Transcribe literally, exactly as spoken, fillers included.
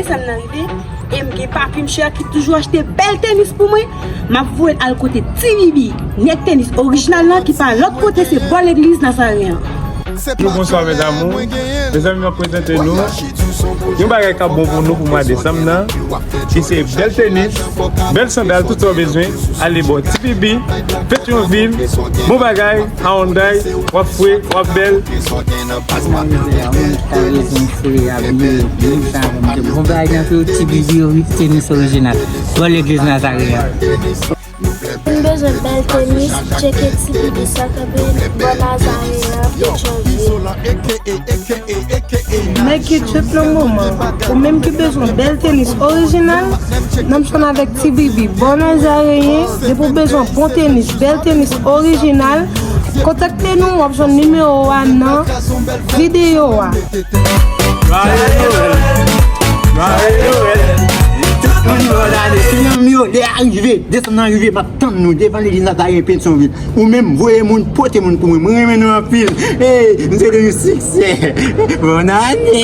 Desanm nan rive, e m gen papi m chè ki toujou achte bèl tenis pou mwen. M ap voye l al kote Ti Bibi, nèg tenis orijinal lan ki pa lòt kote, se bò legliz Nazaren an. Bonjou, bonswa, mes amours. Mezanmi, m ap prezante nou yon bagay k ap bon pou nou pou mwa desanm nan, ki se bèl tenis, bèl sandal, tout sa w bezwen. Ale bò Ti Bibi, Petyonvil, bon bagay, Hyundai, w ap fre, w ap bèl. Moun sa rezon fre abiye, moun sa bon bagay nan tou, Ti Bibi, tenis orijinal, bò legliz Nazaren an. M bezwen bèl tenis, tcheke Ti Bibi sa kanpe, bò Nazaren an, Petyonvil. Nèg ki tchèt nan moman, ou menm ki bezwen bèl tenis orijinal, n ap jwenn avèk Ti Bibi, bò Nazaren, depi w bezwen bon tenis, bèl tenis orijinal, kontakte nou, w ap jwenn nimewo a nan videyo a. Joyeux Noël! Joyeux Noël! Tout moun bòn ane! Ti nanm yo, lè a rive, desanm nan rive, m ap tann nou devan legliz Nazaren Petyonvil. Ou menm, voye moun, pote moun pou mwen. Mwen renmen nou anpil. Hey, m swete nou siksè. Bòn ane!